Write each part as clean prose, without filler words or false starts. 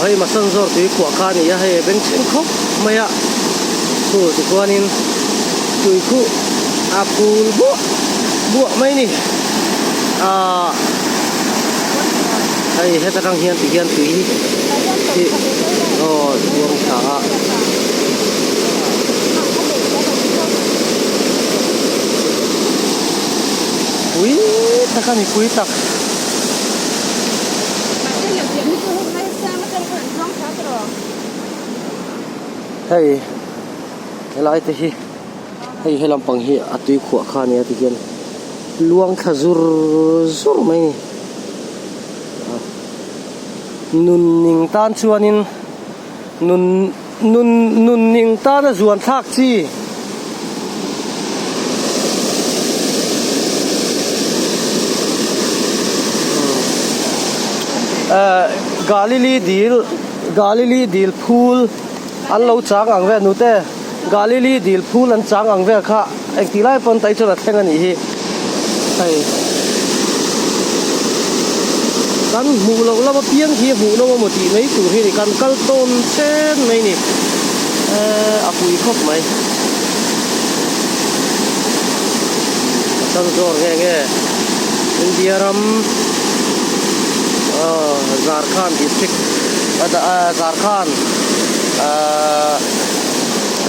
Aw hei Masanzawr tui khuah kha a ni a, hei a bengchheng khawp mai a, chu tichuanin tui khuh a phul buah buah mai a ni. Ahh hei heta tang hian ti hian tui hi aw luang thla a. Pui tak a ni pui tak. Hei helai te hi hei he lampang hi a tui khuah kha a nia tihian luang thla zur zur mai a ni nun ning tan chuanin nun nun nun ning tana zuan thlak chi. Ehh Galili dil Galili dil phul an lo chang ang vel nute Galili dil phul an chang ang vel kha engti lai pawn tai chuan a thleng a nih hi hei kan hmuh loh lam apiang hi a hmuh nawm amaw tih mai tur hi a ni kan kal tawn chen mai a ni ehh a pui khawp mai a chang zawr nge nge India ram aw Jharkhand district a dah a Jharkhand ahh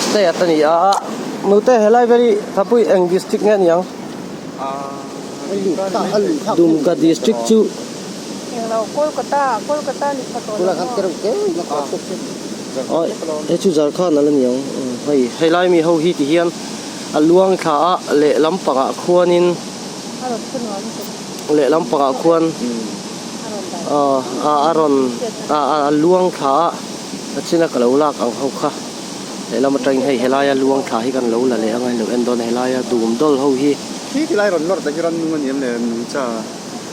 state a ni a. Nute helai vel hi Thapui eng district nge aniang? Dumka district chu. Englo Kolkata Kolkata ni pha tawh lo maw? Awi hei chu Jharkhand ala niang hei helai mi ho hi ti hian a luang thla a lehlam pangah khuanin lehlam pangah khuan a rawn a luang thla a a china ka lo lak ang ho kha. Lehlam atangin hei helaia luang thla hi kan lo la leh anga in lo en dawn a helaia dum dawl ho hi. Khi ti lai rawn lawrh te hi rannung a ni em le nungcha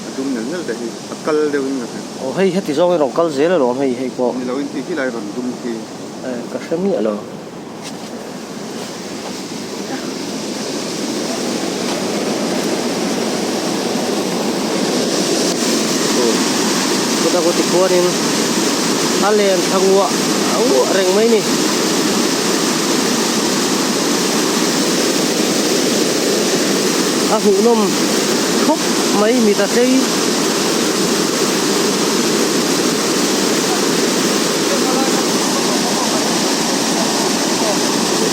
a dum nel nel te hi a kal deuh in ka hria. Aw hei heti zawng in rawn kal zel alawm hei hei pawh. Ni lo in ti khi lai rawn dum khi. Eh ka hre miah lo. Chuta ku tikhuanin a len thla nguah a nguah reng mai ni. A hmuhnawm khawp mai mit a tlei.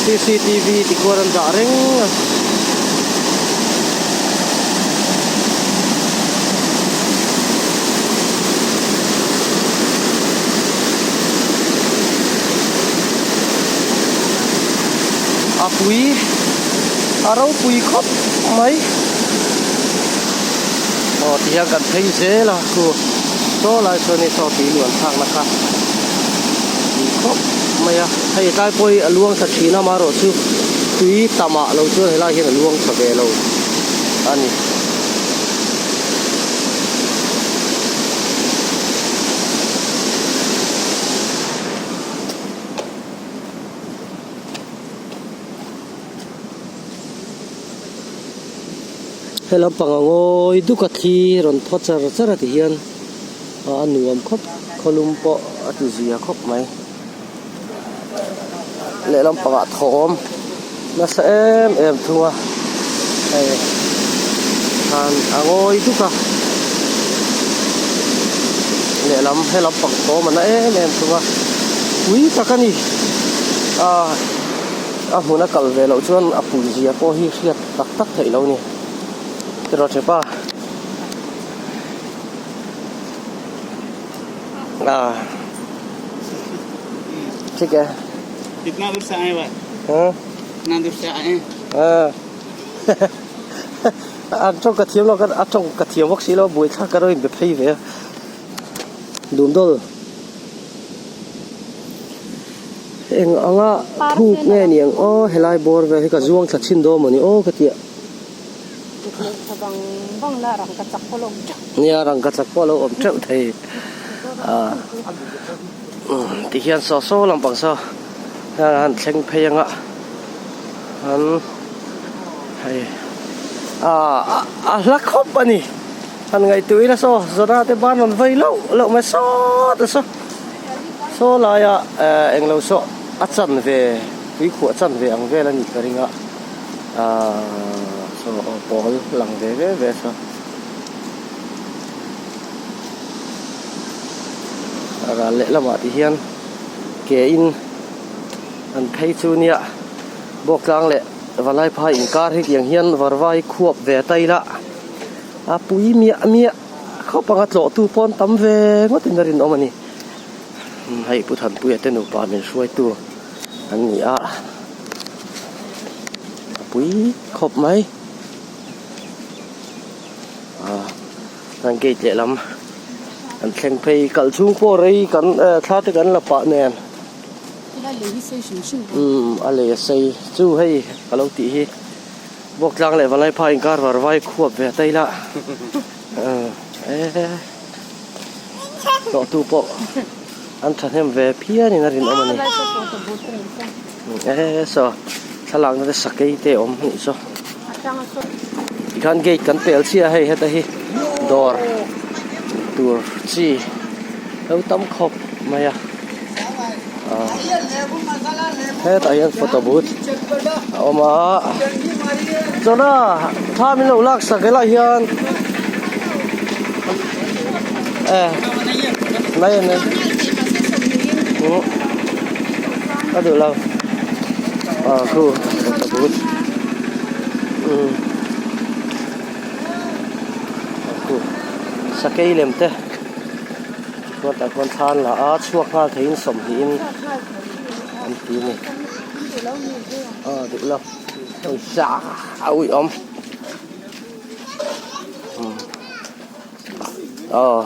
Cctv tikhuan an dah reng a. A pui a ropui khawp mai aw ti hian kan phei zel a chu saw lai chuan hei saw tui luan thlak na kha ni khawp mai a hei tlai pawh hi a luang thla thin a amaherawhchu tui tam ah lo chuan helai hian a luang thla ve lo a ni. He lampang a ngawi duk a thli rawn thaw char char a ti hian a nuam khawp khawlum pawh a ti zia khawp mai lehlam pangah thawm nasa em em thung a hei khan a ngawi duk a lehlam helam pang thawm a na em em thung a pui tak a ni ah a hmun a kal ve loh chuan a pui zia pawh hi hriat tak tak theih loh a ni tiraw thepa ah ठीक है कितना दूर से आए भाई हाँ कितना दूर से आए ah an tawng ka thiam lo ka a tawng ka thiam bawk si lo buai thlak ka rawh in be phei ve a dum dawl eng anga thuk nge niang aw helai bawr vel hi ka zuang thla chhin dawn mawni aw ka tia Nia rangkachak pawh a lo awm teuh thei ah tihian saw saw lampang saw hian a han thleng phei anga an hei ah a hla khawp a ni han ngaihtuah ila saw zana te ban rawn vei loh loh mai sawt a saw. Saw laia eh englo saw a chanve tuikhuah chanve ang vel a nih ka ring a ahh saw aw pawl lang ve ve ve saw a ral lehlamah ti hian ke in an phei chu nia bawktlang leh valai phai inkar hi tiang hian varvai khuap ve ta ila a pui miah miah khawp anga tlawhtu pawn tam ve ngawt in a rinawm a ni hei Pu Thanpuia te nupa min hruaitu an ni a a pui khawp mai ah an gate lehlam an thleng phei kalh chhung pawh rei kan eh thla te kan la pah nen umm a lei a sei chu hei ka lo tih hi. Bawktlang leh Valaiphai inkar var vai khuap ve ta ila eh tlawhtu pawh an thahnem ve phianin a rinawm a ni eh saw thlalakna te sakei te a awm a nih saw tikhan gate kan pel chiah a hei heta hi dawr tur chi lo tam khawp mai a. Hetah hian photo booth a awm a chawna thla min lo lak sak helaiah hian eh mai a ni uh ka duh lo ah khu photo booth umm khu sakei lem te. Chuan tah chuan thla an la a chhuak nghal theiin sawmhnihin an ti a ni aw duh lo pawisa a uih awm aw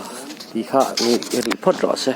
tih kha ni rih phawt rawh se.